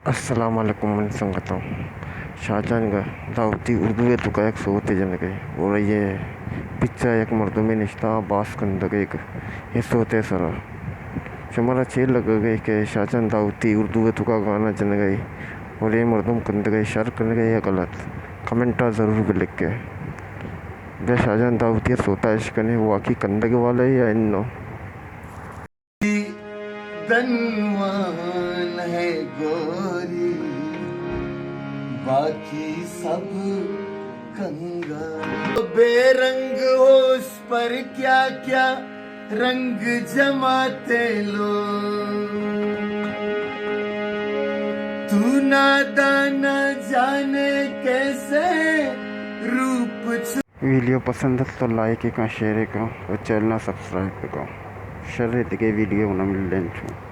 السلام علیکم من سنگتاں۔ شاہ جان گا داوتی اردو ءِ توکا یک سوتے جنگ ءَ، اور یہ پچا یک مردمے نشتا باز کندگ ءَ یہ سوتے سرا۔ شمارا چے لگگ ءَ کہ شاہ جان داوتی اردو ءِ توکا گانا جنگ ءَ اور یہ مردم کندگ ءَ، شر کنگ ءَ یا غلط؟ کمنٹا ضرور بلکے۔ بیا شاہ جان داوتی سوتا اش کنے، واقعی کندگ والا ہے یا انو؟ دنوان ہے گوری، باقی سب کنگا۔ بے رنگ ہو اس پر کیا کیا رنگ جماتے لوگ۔ تو ناداں نہ جانے کیسے روپ چھو۔ ویڈیو پسند ات تو لائک کن، شیئر کن اور چینل سبسکرائب کن۔ شر، دگہ ویڈیو نہ ملیں چوں۔